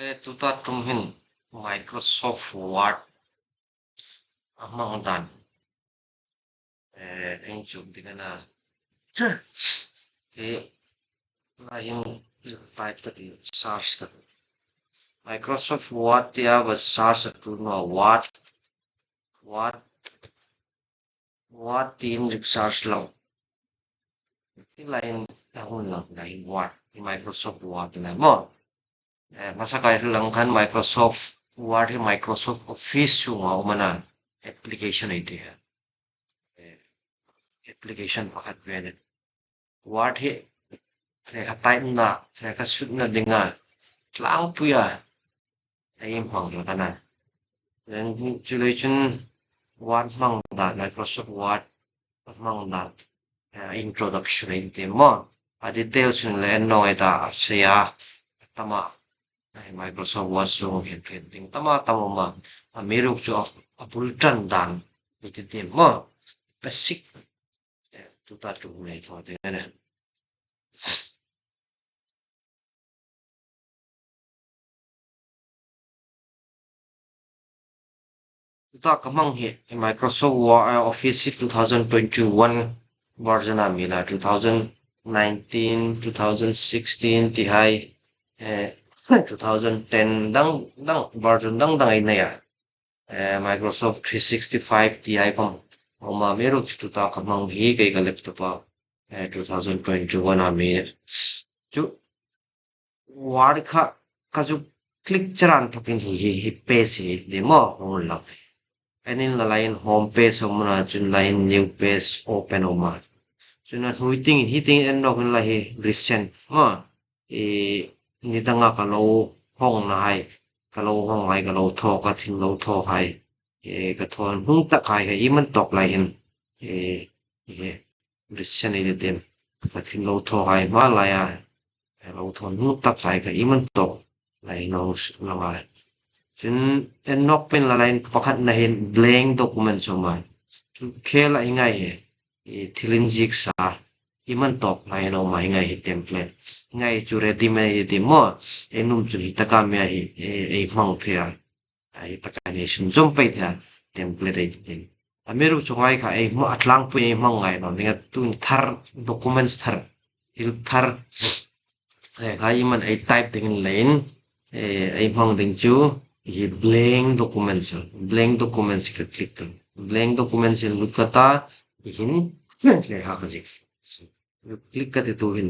Le tuta tum hin Microsoft Word a hmang dan eng chu ding a na hi lai hin type ka ti search ka ti Microsoft Word tia va search a tul hnuah Word Word Word tiin search lo tilaiin a hun lo tilaiin Word Microsoft Word a ni maw hmasa kai hre lang khan Microsoft Word hi Microsoft Office chhungah a awm a na application a inti a application pakhat ve a ni Word hi lehkha type na lehkha chhutna dinga tlangpuia a inhmang hlak a na. Chulei chun Word hmang dan Microsoft Word hmang dan introduction a inti maw? A details in leh en nawng hetah a sei a, a tam a Microsoft Word chhung hian hriat ding tam a tam awm a, a miruk chu a bul tan dan i ti dim maw? Basic tuta tum nei thaw ding a ni. Tuta ka hmang hi Microsoft Office hi 2021 version a mi la 2019, 2016 ti hai 2010 dang dang version dang dang a nei a. Microsoft 365 ti hai pawm awm a mi ruk chu tuta ka hmang hi kei ka laptop a 2021 a mi chu Word kha ka zu click charan thawkin hi hi hi page hi ni maw hung lang enin la laiin home page a awm a chun laiin new page open a awm a chun a hnui ting in hi ting en lawk in la hi recent maw ih ni danga ka lo hawng na hai ka lo hawng hai ka lo thawk a thil lo thawk hai ih ka thawn hnung tak hai hei i man tawk lai hian ih ih recent a ni ka thil lo thawk hai hma lai a. Lo thawn hnu tak ai ka im an tawh lai no lo a. Cun en nok pen la lain pakhat na hin blank document chom a. Chu khel a ingai he i thilin zik sa im an tawk lai no ma ingai hi template. Ngai chu ready me hi ti mo enum chun hi taka me hi ei hmang thea. Ai taka ni sun zom pai thea template ai ti. Amiru chungai kha ei hma atlang pui ei hmang ngai no ninga tun thar documents thar thil thar kha iman ei type ding in lein ei hmang ding chu hi blank documents blank documents ka click tum blank documents in lut ka ta hin le ha ka zik click ka ti tu hin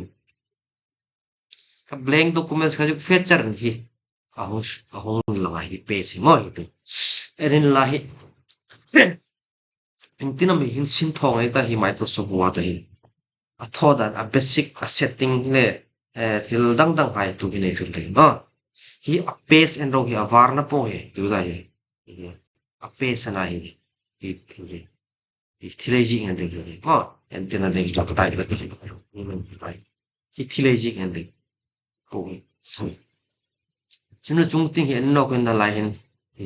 ka blank documents kha chu feature hi a hung a hung langa hi page hi mo hi tu erin la hi engtin ami hin sin thawng ei ta hi Microsoft Word hi a thaw dan a basic a setting le thil dang dang hai tu hi nei hrim thei no hi a page en ro hi a var na pawh hi tu da hi a page ana hi hi hi hi thilei ji ngan ding hi mo entin a ding ka tai ka tai hi thilei ji ngan ding ko hi chunu chung ting hi en nok in na lai hin hi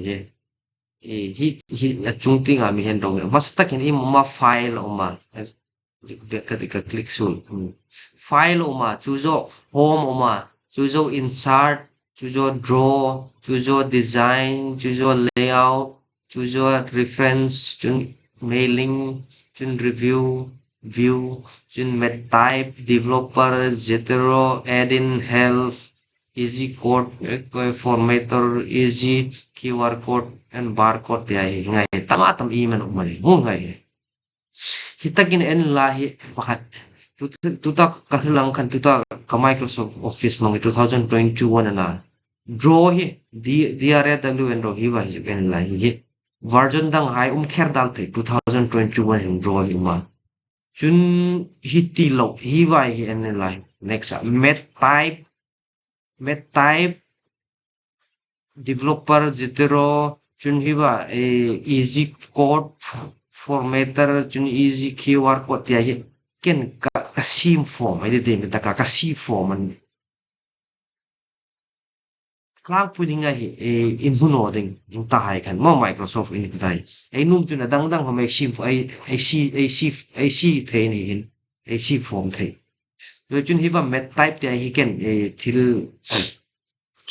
hi hi a chung ting ah mi hen ro mas takin i ma file oma ka ti ka click sul file oma chu zo home oma chu zo insert chu zo draw chu zo design chu zo layout chu zo reference chun mailing chun review view chun met type developer Zotero add in help easy code formatter easy QR code and barcode te hi ngai tama tam i man um ani hu ngai hi takin en la hi pakhat tuta ka hlang khan tuta ka Microsoft Office mang 2021 ana draw hi D D R A W N ro hi wa hi en la hi version dang hai um kher dal thei 2021 hin draw hi ma Cun hi ti lo hi vai hi an i lai. Next ah Math type, Math type, developer Zotero, cun hi va easy code formatter, cun easy QR code tiah hi ken ka sim form ai ti mi taka ka si form an Tlangpui ding ah hi in hmun aw ding in ta hai khan maw Microsoft in ka dai. Ei num cun a dangdang hom ei sim ei ei si ei si ei si thei ni hin ei si form thei. Cun hi va met type te hi ken thil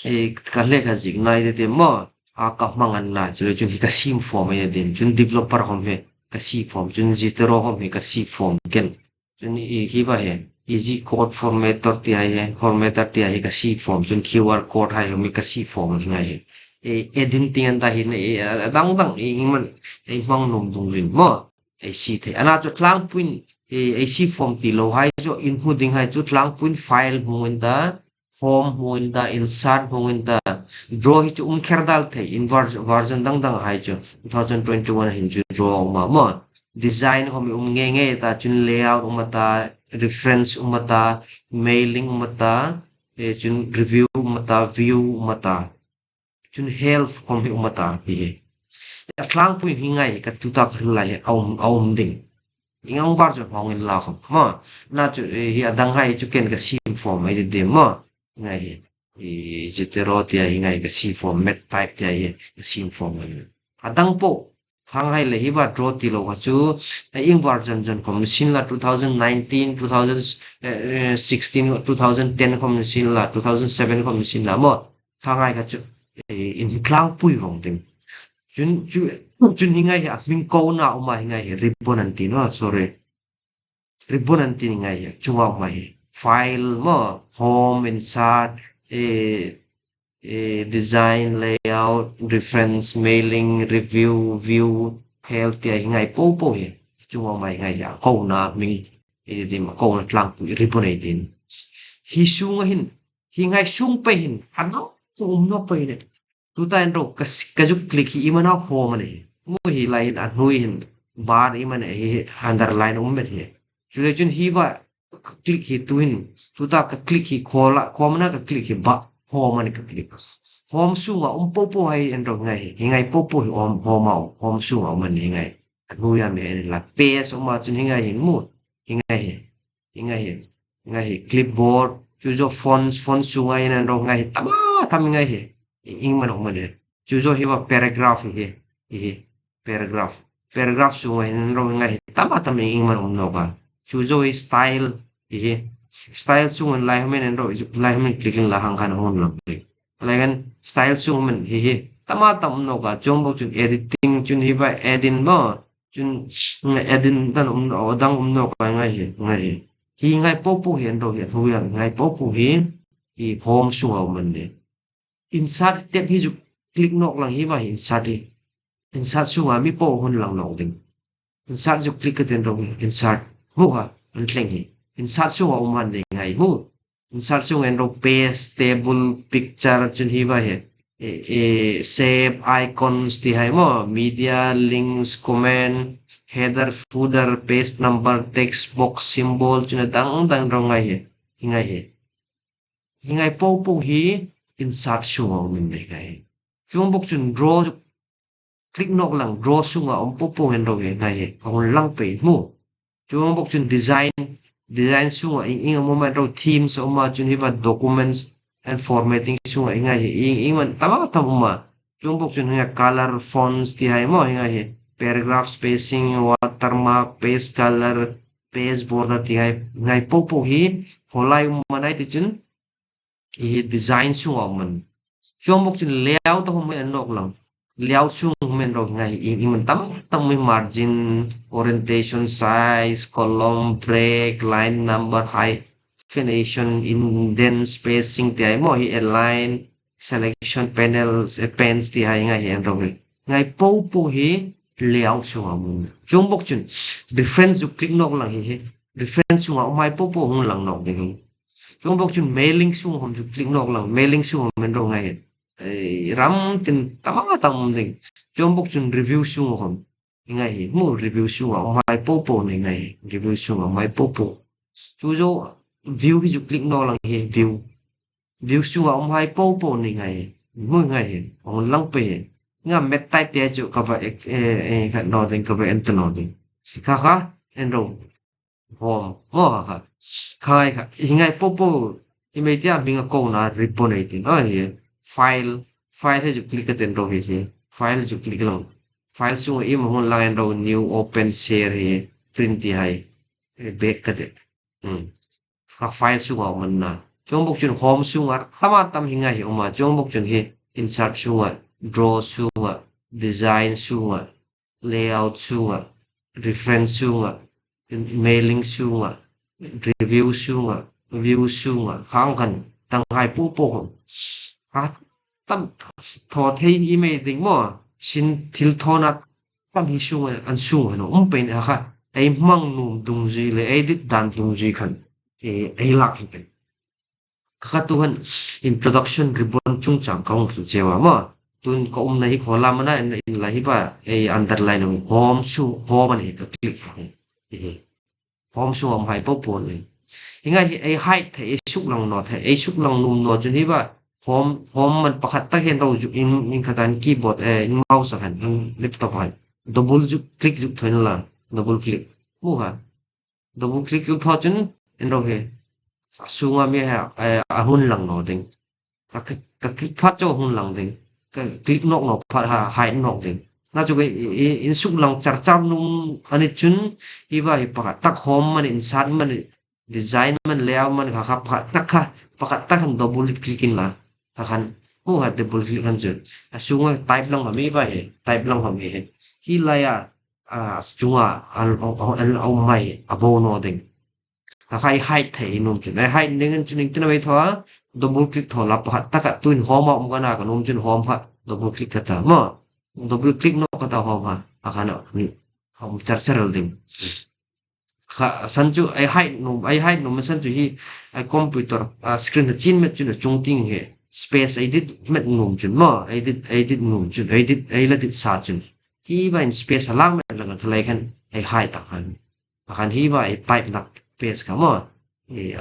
E ka lehkha zik nai te te maw a ka hmang an la chu le chun hi ka sim form ai dim chun developer hom he ka si form chun zitero hom he ka si form ken chun i hi ba he easy code formatter ti hai he formatter ti hai ka si form chun QR code hai hom ka si form hi ngai he e edin ting an da hi ne dang dang i man ei hmang num dung rin maw ei si thei ana chu tlangpuin ei si form ti lo hai chu in hmu ding hai chu tlangpuin file hmungin da Home hmuin da insert hmungin da draw hi chu um kher dal thei in version dang dang hai chu 2021 hin chu draw uma mo design hom um nge nge ta chun layout uma ta reference uma ta mailing uma ta e chun review uma ta view uma ta chun health hom hi uma ta hi he a tlangpui hi ngai ka tu ta khal lai aum aum ding Ingang var chu hmawng in la khawp maw? Na chu hi a dang hai chu ken ka sim form ai de maw? Ngai hi i zitero tia hi ngai ka sim form met type tia hi ka sim form ai. A dang pawh khang hai le hi va draw ti lo kha chu a ing var zan zan khom sin la 2019 2016 2010 khom sin la 2007 khom sin la maw? Khang ai kha chu in tlang pui rong ding. Cun cu cun hi ngai hi a hming ko na uma hi ngai hi ribbon an ti no sorry ribbon an ti ngai hi chungah uma hi file mo home insert e e design layout reference mailing review view health ti hi ngai po po hi chungah uma hi ngai hi a ko na hming e di ma ko na tlang pui ribbon ei din hi sunga hin hi ngai sung pe hin ano um no pe ne Tutan ro ka ka zuk click hi imana home ani. Mu hi line a hnui hin bar imana hi underline um met hi. Chule chun hi va click hi tu hin tuta ka click hi khola khomna ka click hi ba home ani ka click. Home sunga um po po hai en ro ngai hi ngai po po hi om home au home sunga um ani ngai. Hnui a me la pes uma chun hi ngai hin mu hi ngai hi hi ngai hi ngai hi clipboard chu zo fonts font chunga in an ro ngai hi tama tham ngai hi ing man man he chu zo hi wa paragraph hi hi paragraph paragraph chunga in an ro ngai hi tama tam ing man um no ka chu zo hi style hi style chung an lai hamen an ro lai hamen clicking la hang khan hon lo lai kan style chung man hi hi tama tam no ka chong bok chun editing chun hi ba edin mo Cun edin dan um dang um no kai ngai hi ngai hi hi ngai po po hi an ro hi a hnu yang ngai po po hi hi home sung au man ne insert step hi ju click nok lang hi ma hi insert hi insert sung mi po hun lang nok ding insert ju click ka den ro insert mu ha an thleng hi insert sung a um han ne ngai mu Insert chung en ro paste table picture chun hi ba he e save icons ti hai mo media links comment header footer page number text box symbol chun dang dang ro ngai he ngai he ngai po po hi insert chung a min nei ngai chung bok chun draw click nok lang draw sunga om po po hen ro he ngai he hon lang pe mu Chung bawk cun design design chungah ing ing a um ro themes a um ahcun hi va documents and formatting chungah inga hi ing ing man tam tam um a. Chung bawk cun hi color fonts ti hai maw hinga hi paragraph spacing watermark page color page border ti hai ngai popo hi holai um manai ti cun hi design chungah um an. Chuang bawk cun layout a hum an lok lang. Layout chung men ro ngai ing ing man tam tam mi margin orientation size column break line number hyphenation indent spacing ti ai mo hi align selection panels pens ti hai ngai hi an ro hi ngai po po hi layout chungah um chung bawk cun reference zu click nok lang hi hi reference chungah um hai po po hung lang nok ding hi Chung bawk cun mailing sung hom cu click nawk lang mailing sung hom men ro ngai ram tin tama tam ding chung bawk cun review sung hom ngai hi mu review sung a mai po po nei ngai review sung a mai po po chu zo view hi chu click nawk lang hi view view sung a om hai po po nei ngai mu ngai hi ong lang pe nga met type te chu ka va e e kha no ding ka va enter no ding kha kha en ro Hom maw kha kha khai kha hi ngai po po hi mei tia hming a ko na ribbon ei tin a hi file file hi chu click a ten ro hi hi file chu click lo file chung im hun lang en ro new open share hi print ti hai back ka de um kha file chung a man na. Chuang bawk chuan home chhungah tama tam hi ngai hi awm a, chuang bawk chuan hi insert chhungah, draw chhungah, design chhungah, layout chhungah, reference chhungah, mailing chhungah, review chhungah, view chhungah khang khan tangkai pawh pawh a tam thaw thei email ding maw sin thil thawn a tam hi chhung an chhung han awm pein a kha ei hmang num dung zui leh ei dit dan dung zui khan ei lak hi kan Ka tu han introduction ribbon chungchang ka hung hrilh cheu a maw? Tun ka awmna hi khaw lam ana in la hi ba hei underline awm home chu home ani ka click hi hi home chu awm hai pawh pawh ni hinga hi ei height thei ei suk lang no thei ei suk lang num no chun hi ba home home man pakhat tak hian ro zu in in khatan keyboard e in mouse a khan in laptop han double zu click zu thoin la double click mu ha Double click lu thaw cun in ro he a sung ah mi he a hun lang no ding. Ka ka click phat cho hun lang ding. Ka click nok no phat ha hide nok ding. Na chu in suk lang char char num ani chun hi ba hi pakhat tak home man in sat man design man layout man kha kha pakhat tak kha pakhat tak han double click in la kha khan mu ha double click han chu a sung ah type lang hami ba he type lang hami he hi lai a a cungah an um mai a bo naw ding. A khai hide thei in um cun. Ai hide ning in cun ing tin thaw double click thaw la pakhat takah tuin home a um kana kan um cun home kha double click kata ma double click no kata home ha a khana um char charal ding. Kha san cu ai hide num ai hide num san cu hi ai computer screen a chin met cun a cung ting he space ai dit met num cun ma ai dit ai dit num cun ai dit ai la dit sa cun hi va in space a lang met lang thalai khan ai hide ta khan khan hi va ai type nak space kha mo i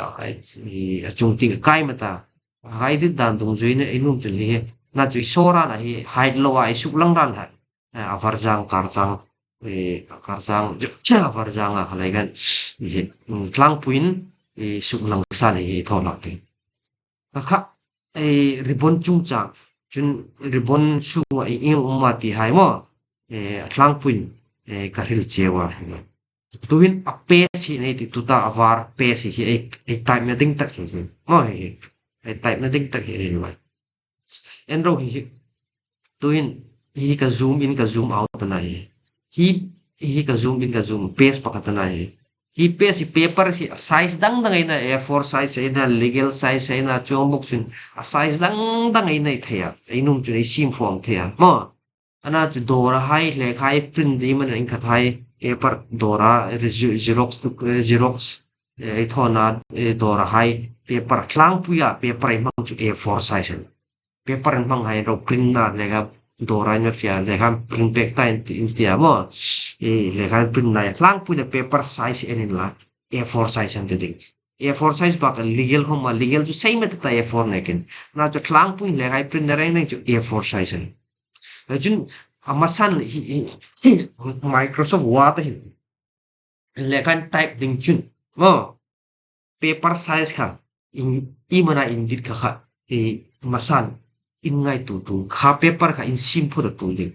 a cung ting kai ma ta hai dit dan dung zui ne inum chun hi na chui sora na hi hide lo ai suk lang ran ha a var jang kar chang kar chang a var jang a khalai khan tlangpuiin suk lang san hi thaw lak ding ka kha ei ribbon chungchang chun ribbon chunga i ing umma ti hai mo tlangpuiin ka hril chewa tuhin a pace hi nei ti tuta a var pace hi ei ei type na ding tak hi mo hi ei type na ding tak hi ni mai En ro hi tuin hi ka zoom in ka zoom out na hi. Hi hi ka zoom in ka zoom page pakhat na hi. Hi page hi paper hi a size dang dang in a A4 size in a legal size in a chuang bawk chun a size dang dang in nei thei a. Ei num chun ei sim form thei a. Mo Ana chu dawr a hai hle kha i print ding man in khat hai paper dawr a xerox xerox ei thawn a dawr a hai paper tlangpui ah paper i hmang chu A4 size a ni paper an hmang hai ro print na lehkha dawr ah in a fiah lehkha an print pek ta in ti a maw i lehkha an print lai a tlangpui in paper size en in la A4 size an ti ding. A4 size bak legal hom a legal chu same ta A4 ne kin na chu tlangpui lehkha i print na reng reng chu A4 size a ni. Cun a hmasan hi Microsoft Word hi lehkha in type ding cun maw paper size kha in i man ah in dit kha kha i hmasan in ngaitu tu kha paper kha in sim phut a ṭul ding.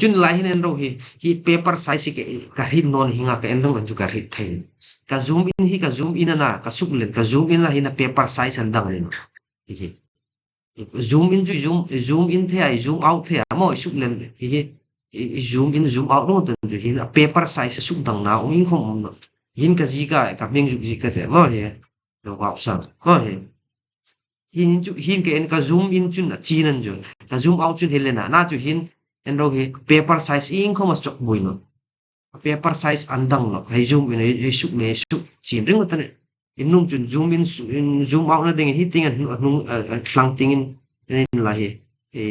Cun lai hin en ro hi hi paper size hi ka hrit nawn hinga ka en reng cu ka hrit thei. Ka zoom in hi ka zoom in ana ka suk len ka zoom in la hin a paper size an dang len. Hi Zoom in cu zoom zoom in the ai zoom out the a maw i suk len hi hi i zoom in zoom out dong tan tu hin a paper size suk dang na um in khom um hin ka zi ka ka ming juk zi ka te maw hi lo ka sang maw hi hin chu hin ke en ka zoom in chun a chin an ju ka zoom out chun helena na chu hin en ro hi paper size in khom a chok bui no paper size an dang lo hei zoom in hei suk ne suk chin ring tan in nung chun zoom in zoom out na ding hi ting an hnung thlang ting in in la hi e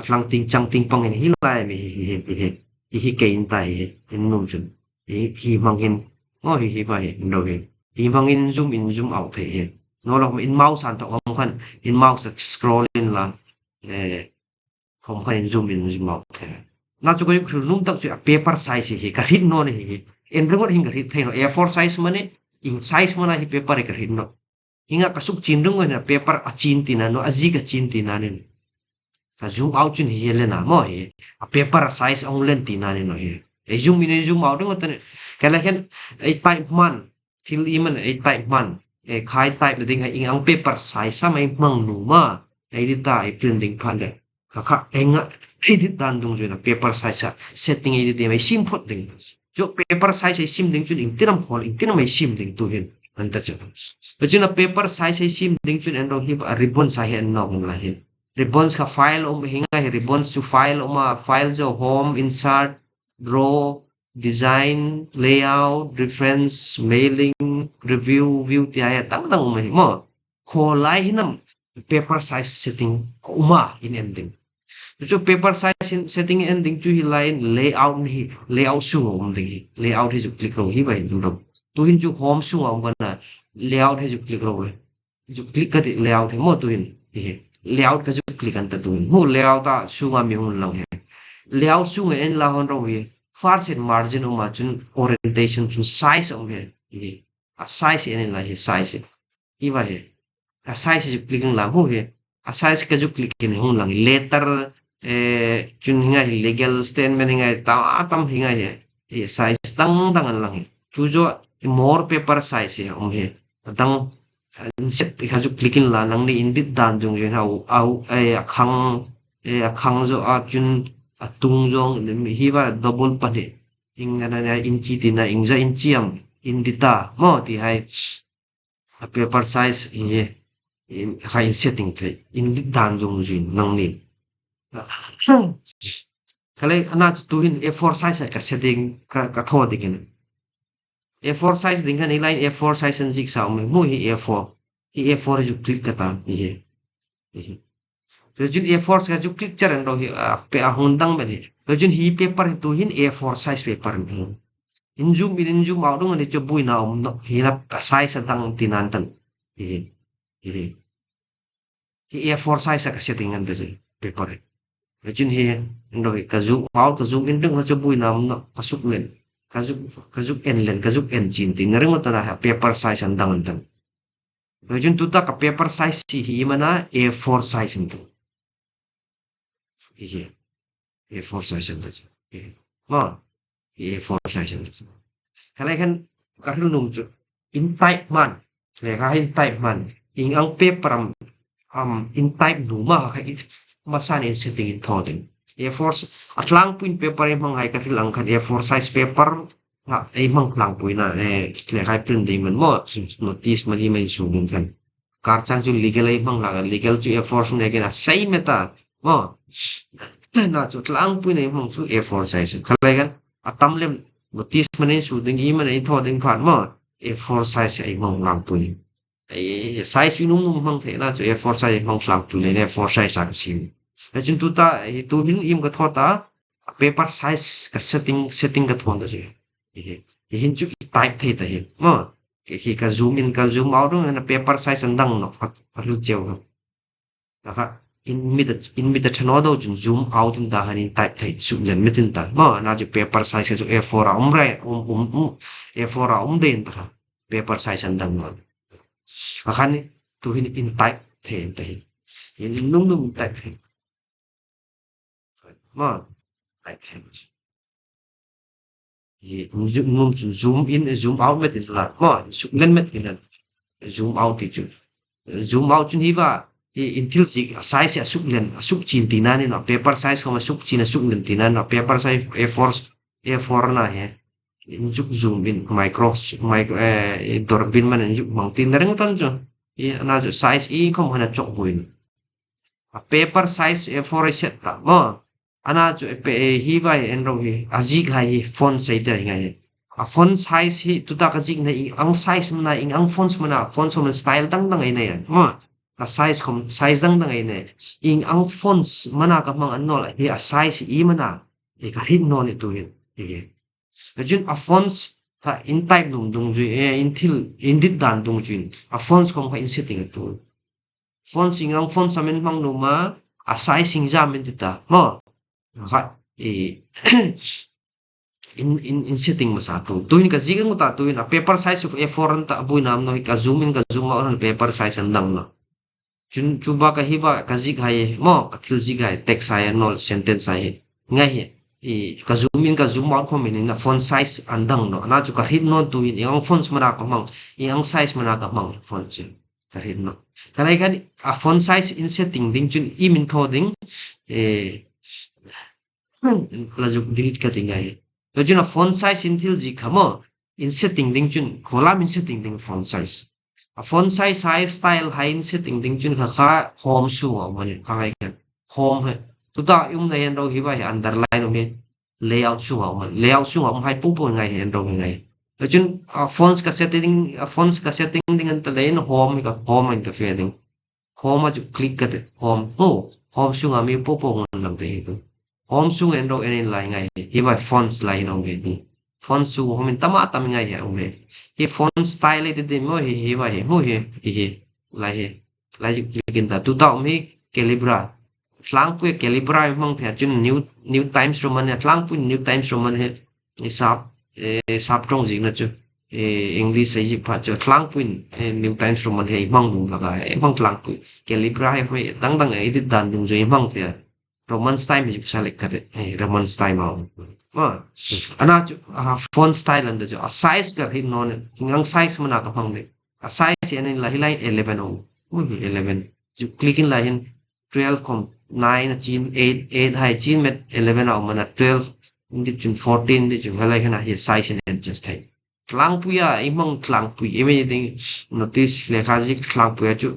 thlang ting chang ting pang in hi lai mi hi hi hi hi hi ke in tai hi in nung chun hi hi mang hin ngo hi hi ba hi no hi hi mang in zoom in zoom out the hi no lo in mouse an to om khan in mouse scroll in la e khom khan in zoom in zoom out the na chu ko khru num tak chu a paper size hi ka hrit no ni hi en ringot hin ka hrit thei no A4 size mane ing size mana hi paper ka hrit no hinga ka suk chin ring na paper a chin tina no a zi ka chin tina ni ka zoom out chun hi le na mo hi a paper size ong len tina ni no hi e zoom in zoom out ringot ne ka la khen ei type man thil i man ei type man E khai type na ding ha ing ang paper size a mai hmang nu ma edit ta i print ding phan le kha kha enga edit dan dung zuina paper size a setting edit mai sim phot ding chu paper size ai sim ding chun ing tinam khol ing tinam ai sim ding tu hin an ta chu chuna paper size ai sim ding chun en ro hi ribbon sa hi an nok la hi ribbons kha file om hinga hi ribbons chu file oma file jo home insert draw design, layout, reference, mailing, review, view ti ai dang dang um hi mo. Kho lai hi nam paper size setting uma in ending. Chu paper size in setting ending chu hi line layout ni layout su um ding hi. Layout hi chu click ro hi bai ro. Tu hin chu home su um kana layout hi chu click ro le. Chu click ka ti layout hi mo tu hin hi. Layout ka chu click an ta tu hin. Mu layout ta su nga mi hun lang he. Layout su nge en la hon ro hi. Far set margin uma chun orientation chun size om he. Hi. A size en la hi size. Hi va he. A size chu click la hu he. A size ka chu click in hung lang letter chun hinga hi legal statement hinga ta tam hinga he. Hi size dang dang an lang he. Chu jo more paper size he om he. Dang set kha chu click in la nang ni in dit dan jung jun au au e a khang e a khang zo a chun a tung zong hi ba double pa ni ing na na inchi tin na ingza inchi am indita mo ti hai a paper size hi in kha in setting thei in dit dan jung jun nang ni khale ana tu hin A4 size ka setting ka ka tho dikin A4 size ding khan line A4 size an zik sa mu hi A4 hi A4 ju click ka ta hi hi to jun A4 ka ju click charan ro hi pe a hun dang ba ni to jun hi paper hi tu hin A4 size paper ni in zoom in in zoom out dong ni chu bui na om no hi na size dang tinan tan hi hi hi A4 size ka setting an ta paper to jun hi ro ka zoom out ka zoom in ding ka chu bui na om no ka suk len ka zuk ka zuk en len ka zuk en chin tin ringot na paper size an dang an tan to jun tu ta ka paper size si hi mana A4 size an tu hi A4 size an ta ma A4 size an ta khalai khan ka hril num chu in type man le kha in type man ing ang paper am am in type nu ma kha it masan in setting in thodin A4 atlang puin paper e mang hai ka hril ang khan A4 size paper ha ei mang tlang puina e le khai print ding man mo notice mani mai su ding khan kar chang chu legal ei mang la legal chu A4 su ne ke na sei meta mo na chu tlang puin ei mang chu A4 size khalai kan atam lem notice mani su ding i man ei tho ding phat mo A4 size ei mang lang puin ei size nung nung mang the na chu A4 size mang tlang tu le A4 size ang sim e chun tu ta tu hin im ka tho ta paper size ka setting setting ka thon da chu hi hin chu type thei ta hi mo hi ka zoom in ka zoom out na paper size an dang no ka lu cheu ha ka in mi da in mi da thano do chun zoom out in da han in type thei su len mitin ta mo na chu paper size chu A4 a um rai um um um A4 a um den ta paper size an dang no a khan tu hin in type thei ta hi in nung nung type thei mo type thei hi zoom zoom in zoom out met in la mo suk len met in zoom out ti chu zoom out chun hi va hi in thil zik a size a suk len a suk chin ti na ni no paper size khom a suk chin a suk len ti na no paper size A4 A4 na he in juk zoom in micro micro eh dorbin man in juk mang tin reng tan chu i na chu size i khom hana chok buin a paper size A4 set ta mo ana chu pe hi vai en ro hi azik hai hi font sei te ngai a font size hi tuta ka zik na ing ang size mana ing ang fonts mana fonts man style dang dang ai nei mo a size khom size dang dang ai nei ing ang fonts mana ka mang an nol hi a size i mana e ka hit non tu hin hi jun a fonts tha in type dum dung ju e in thil in dit dan dung jun a fonts khom kha in setting tu Phone singang phone samin hmang nu ma a sai sing jam in ti ta mo kha i in in in setting ma sa tu tuin ka zing ta tuin a paper size of A4 an ta bui nam no ka zoom in ka zoom out an paper size an dang no chun chu ba ka hi ba ka zik hai mo ka thil zik hai text hai nol sentence hai ngai hi. I ka zoom in ka zoom out khom in a font size an dang no na chu ka hrit non tu in eng fonts mana ka mang eng size mana ka mang font chu ka hrit no ka lai khan a font size in setting ding chun i min tho ding e la juk delete ka tingai to chun a font size in thil ji khamo in setting ding chun kholam in setting ding font size a font size hai style hai in setting ding chun kha kha home su a um ani kha ngai khan home he tuta um na hian ro hi ba hi underline um hi layout chung a um layout chung a um hai pu pu ngai hian ro hi ngai to chun fonts ka setting fonts ka setting ding an ta lein home ka home in ka fe ding home a chu click ka te home ho home chung a mi pu pu ngon lang te hi tu home chung en ro en in lai ngai hi ba fonts lai in om hi font su hom in tama tam ngai hi um hi hi font style te din mo hi hi ba hi mu hi hi hi lai hi lai click in ta tu ta um hi Calibra tlangpui Calibra hmang the chun New New Times Roman tlangpui New Times Roman he sap sap tong jing na chu English ei ji pha chu tlangpui New Times Roman he hmang dum laka hmang tlangpui Calibra he hoi dang dang ei dit dan dung joi hmang the Roman style mi select ka te Roman style ma ma ana chu a font style an chu a size ka hi non ngang size mana ka phang ne a size en in la hi line 11 o ui 11 chu click in la hin 12 com 9 chin 8 8 hai chin met 11 a mana 12 ndi chun 14 ndi chu helai hana hi size in adjust thai tlangpuia i hmang tlangpui emi ding notice lehkha zik tlangpuia chu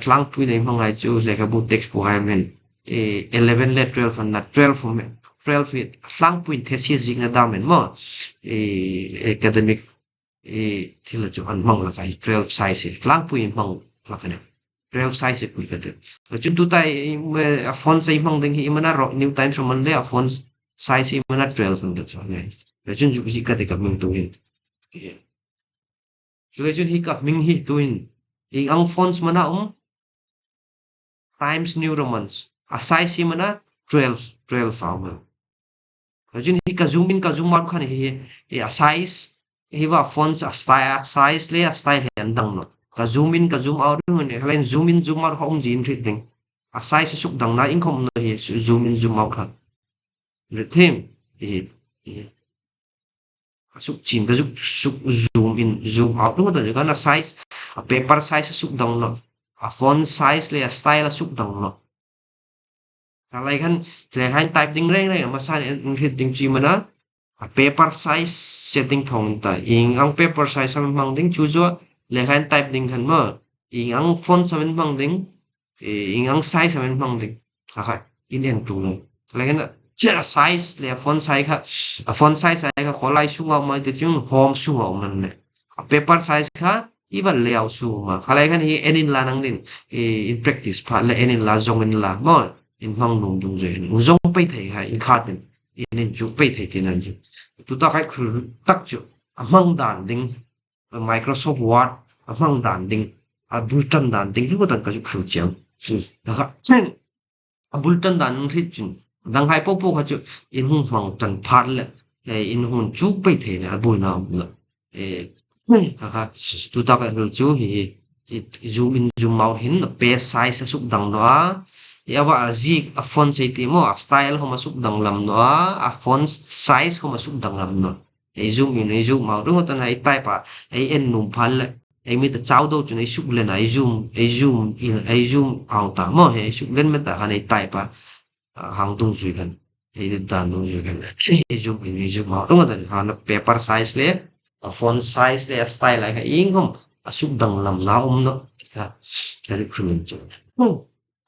tlangpui nei hmang ai chu lehkhabu textbook ai men 11 le 12 an na 12 hom 12 hi tlangpui thesis zik na da men mo academic i thil chu an hmang laka hi 12 size hi tlangpui hmang lakani 12 size pui ka te chun tu tai a font sei hmang ding hi imana ro New Times Roman le a font size hi imana 12 an ta chu ne le chun ju ji ka te ka ming tu hin chu le chun hi ka ming hi tu hin ing ang fonts mana um Times New Romans a size hi mana 12 12 fa um Cun hi ka zoom in ka zoom out khan hi hi a size hi va fonts a style a size le a style he an dang not. Ka zoom in ka zoom out hun halen zoom in zoom out kha um jin rit ding. A size suk dang na in khom na hi zoom in zoom out kha. Rit thim hi hi suk chin ka zuk suk zoom in zoom out lu ta kan a size a paper size suk dang no. A font size le a style a suk dang no. Kalai khan tle khan type ding reng reng ma san in hit ding chi mana a paper size setting thong ta ing ang paper size sam mang ding chu chu le khan type ding khan ma ing ang font sam mang ding ing ang size sam mang ding kha kha in en tu lo le khan che size le font size kha a font size ai kha kholai chunga ma te chung home chunga man ne a paper size kha iban layout su ma khalai khan hi enin la nang din in practice pha le enin la zong in la mo in hmang nung dung je in zong pe thei ha in khat in in in chu pe thei tin an chu tu ta kai khul tak chu a hmang dan ding Microsoft Word a hmang dan ding a bultan dan ding hi tan ka chu khul chiang ka A bultan dan in rit cun dang hai paohpaoh kha cu in hung hmang tan phan le in hun cu pei thei ne a buina um lo. Khakha tutak hul cu hi zoom in zoom out hin pe size a suk dang no a awa a zik a font sei ti mo a style hom a suk dang lam no a a font size hom a suk dang lam no. Ei zoom in ei zoom out ringot an ei type a ei en num phan le ei mi ta chau do chun ei suk len ei zoom ei zoom in ei zoom out ta mo he suk len me ta han ei type a hang tung zui khan ei dan dung zui khan ei zoom in ei zoom out ringot an han paper size le a font size le a style ai kha ing hom a suk dang lam na um no kha ka ri khrumin chu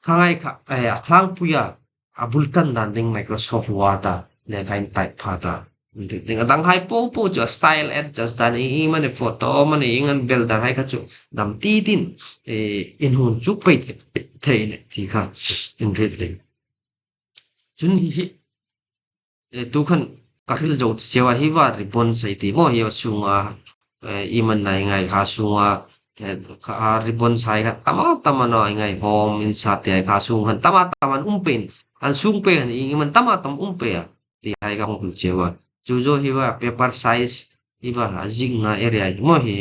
khangai kha a thlangpuia a bultan dan ding Microsoft Word a lehkha in type pha ta ding a dang hai po po chu a style adjust dan i mani photo mani ing an bel dan hai kha chu dam ti tin in hun chu pei thei ne thi kha in rit ding chun hi hi tu khan ka hril zo chewa hi wa ribbon sei ti mo hi chunga i man nai ngai kha chunga kha ribbon sai kha tama tama no ngai home insert te kha chung han tama taman um pen an sung pe han ing man tama tam um pe a ti hai ka hong chewa chu zo hi wa paper size hi wa jing na area hi mo hi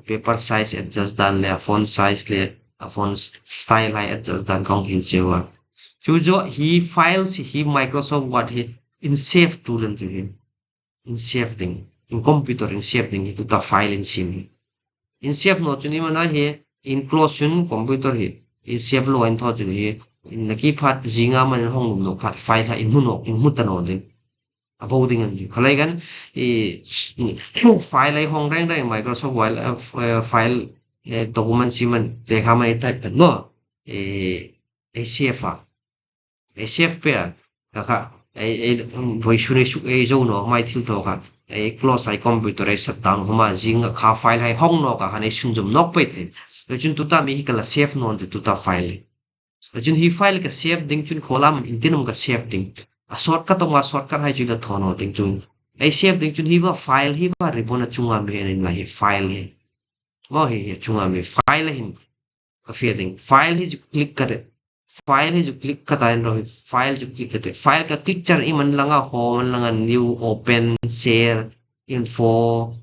paper size adjust dan le font size le font style hai adjust dan kong hin chewa chu zo hi files hi Microsoft Word hi. In save tul an chu hi. In save ding. In computer in save ding hi tuta file in sim hi. In save no chun imana hi in close chun computer hi in save lo in tho chun hi in naki phat zinga man in hong lum no khat file ha in hmuno in hmu ta no ding. A bo ding an chu. Khalai kan i file ai hong reng reng Microsoft file document siman lekha ma i type khat mo i ei save a ei save pe a ka kha ei ei voi sun ei suk ei zo no mai thil to kha ei close ai computer ei shut down homa zing a kha file hai hong no ka khan ei sun zum nok pe the chun tuta mi hi kala save non chu tuta file chun hi file ka save ding chun kholam in tinum ka save ding a shortcut ong a shortcut hai chu la thono ding chun ei save ding chun hi wa file hi wa ribbon a chunga mi en la hi file hi mo hi chunga mi file hin ka fia ding file hi chu click ka te file hi chu click ka ta in ro file chu click ka te file ka click char i man langa home man langa new open share info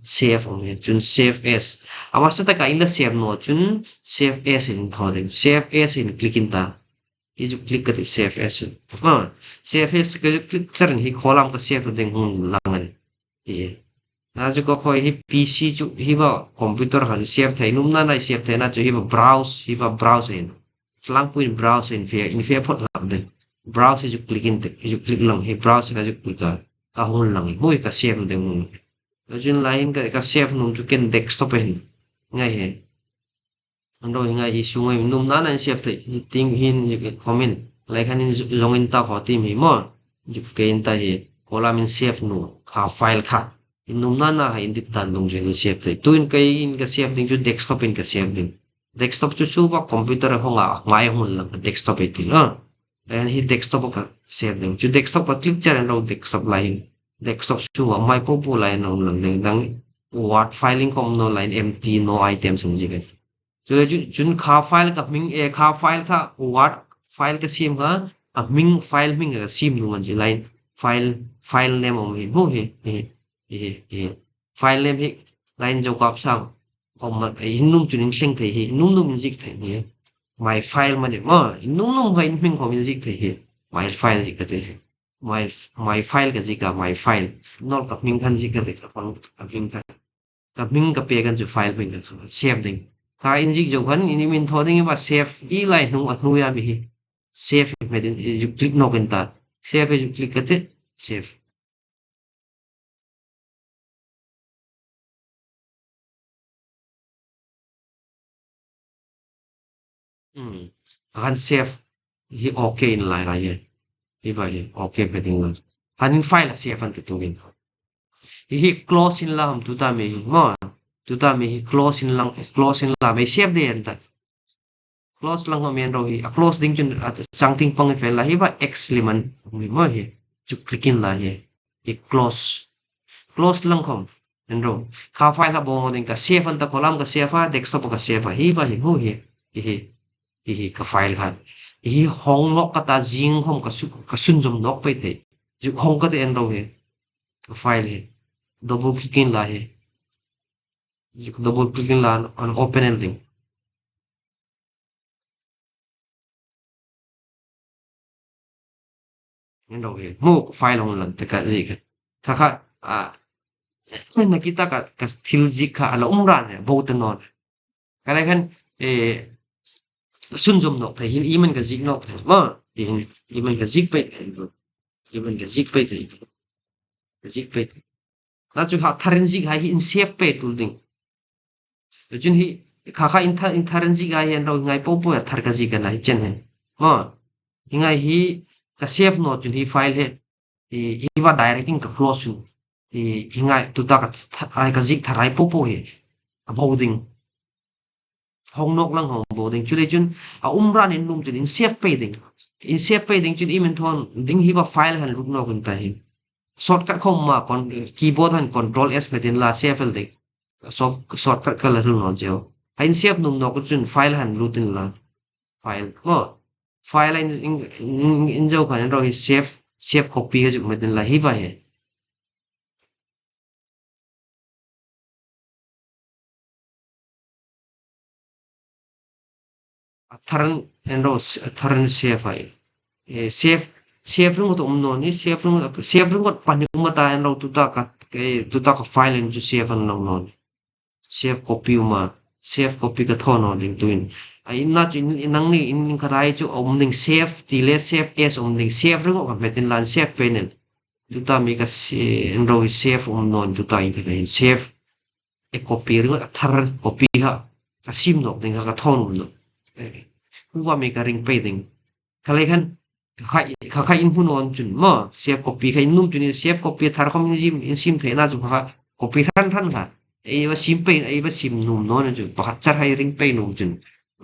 save ang hi chun save as ama sa taka in la save no chun save as in tho ding save as in click in ta hi chu click ka te save as in save as ka chu click char in hi kholam ka save ding hun langan hi Na chu ka khoi hi PC chu hi ba computer han save thei num na nai save thei na chu hi ba browse hi ba browse in tlangpui in browse in fe in fe phot lak ding browse hi chu click in te hi chu click lang hi browse ka chu click a ka hun lang hi mui ka save ding hun chun lain ka ka save num chu ken desktop hin ngai he an ro hi ngai hi sungoi num na na save thei hi ting hin khomin lai khan in zong in ta kho tim hi mo ju ke in ta hi kolam in save nu kha file kha in num na na ha in dit tan lung jen in save thei tuin kai in ka save ding chu desktop in ka save ding desktop chu chu ba computer honga ngai hun lang desktop e tin a and hi desktop ka save ding chu desktop ka click char ro desktop line desktop chu mai po po line om lang ding dang word filing kom no line empty no items an ji chu le chun kha file ka ming e kha file kha word file ka sim kha a ming file ming ka sim nu man ji line file file name om hi mu hi hi hi file name hi line jo kap sang om ma in num chun in thleng thei hi num num in zik thei ni my file mani ma num num ha in hming khom in zik thei hi my file hi ka te my my file ka zika my file nol ka hming khan zika te ka pang ka hming khan ka hming ka pe kan chu file hming kan chu save ding kha in zik jo khan in min tho ding ba save i lai hnung a hnu ya mi hi save me din ju click nok in ta save ju click ka te save kan save hi okay in lai lai ye hi ba hi okay pe ding han in file a save an ti tungin hi hi close in la ham tu ta mi mo tu ta mi hi close in lang close in la mai save de an ta close lang hom yan ro hi a close ding chun chang ting pang fel la hi ba x liman mi mo hi chu click in la hi hi close close lang khom en ro kha file ha bong ding ka save an ta kholam ka save a desktop ka save a hi ba hi hu hi hi hi hi hi ka file khan hi hong nok ka ta jing hom ka su ka sun jom nok pe the ju hong ka te en ro hi ka file hi double click in la hi double click in la on open en ding en ro hi mu file hong lan te ka ji ka kha kha a na kita ka ka thil ji kha ala umran ne bo te non ka lai khan e sun zum nok thei hin iman ka zik nok thei ma hin iman ka zik pe iman ka zik pe thei ka zik pe na chu ha tharin zik hai hi in save pe tul ding chun hi kha kha in thar in tharin zik hai hian ro ngai po po thar ka zik na hi chen he ma hingai hi ka save no chun hi file he i hi wa direct in ka close chu i hingai tu ta ka ai ka zik tharai po po hi a bo ding hong nok lang hong bo ding chule chun a umran in num chun in save pe ding in save pe ding chun imen thon ding hi wa file han lut no kun ta hi shortcut khom ma kon keyboard han control s me din la save el ding shortcut ka la ru no jeo in save num no kun chun file han lut in la file mo file in in in jo khan ro hi save save copy ha ju me din la hi wa he a tharan en ro a tharan save ai e save Save ringawt a awm nawn i save ringawt save ringawt pahnih awm ata hian ro tuta ka tuta ka file in chu save an lo nawn. Save copy awm a, save copy ka thaw nawn ding tuin. A in na chu in nang ni in in khat ai chu a awm ding save tih leh save as awm ding save ringawt ka hmet in lan save panel tuta mi ka in ro hi save awm nawn tuta in khat in save e copy ringawt a thar copy kha ka sim nawk ding kha ka thawn awm lo. Huwa mi ka ring pei ding. Khalai khan kha kha in hmun on chun maw save copy kha in num chun in save copy thar khom in zim in sim theih na chu kha copy hran hran kha ei va sim pe ei va sim num non chu pakhat char hai ring pe num chun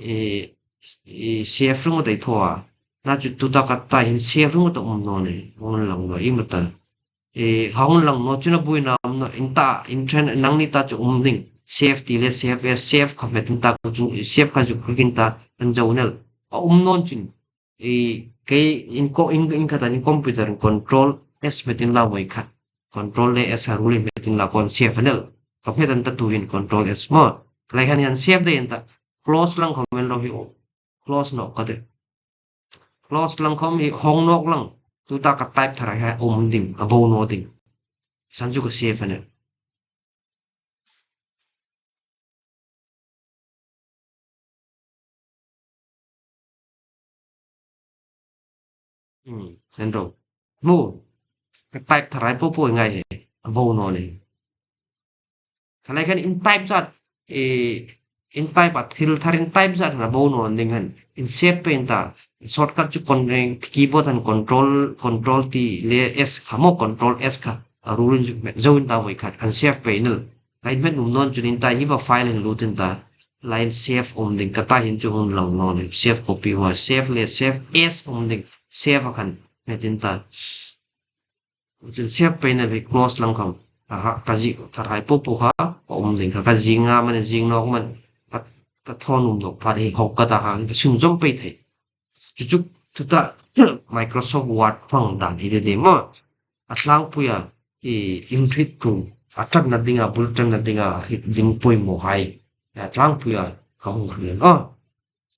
e save ringo dei tho a na chu tu ta ka ta hin save ringo ta um no ne on lang no i mata e haun lang no chuna bui na um no in ta in then nang ni ta chu um ding save ti le save e save kha met ta ku chu save kha chu khukin ta an zo nel a um non chin e ke in ko in in kha in computer control s metin la wai khat control le s haruli metin la kon save nel ka phet an ta tuin control s mo lai han han save de ta close lang khomen ro hi close no ka de Close lang khom i hong nok lang tu ta ka type thar hai om ding a bo no ding san chu ka save ane san ro mu ka type thar hai po po ngai he a bo no ni Khalai khan in type zat i in type a thil thar in type zat na bo no ning han in save pe in ta shortcut chu kon keyboard han control control ti le s kha mo control s kha a rule in zo in ta voi khat an save pe nil kai met num non chun in ta hi va file hin lut in ta line save om ding kata hin chu hun lang non save copy wa save le save s om ding save khan metin ta Cun siangpain a hlei close lang kho. Ka zi tharai popo kha a um ding kha ka zi nga man zing nok man ka thawn um nok phat hi hok ka ta hang ka chung zong pei thei. Cucu tuta Microsoft Word hmang dan hi de mo a tlangpui a i in hrit tu a tat na dinga bul tan na dinga hrit ding poi mo hai. A tlangpui a ka hung hrian o.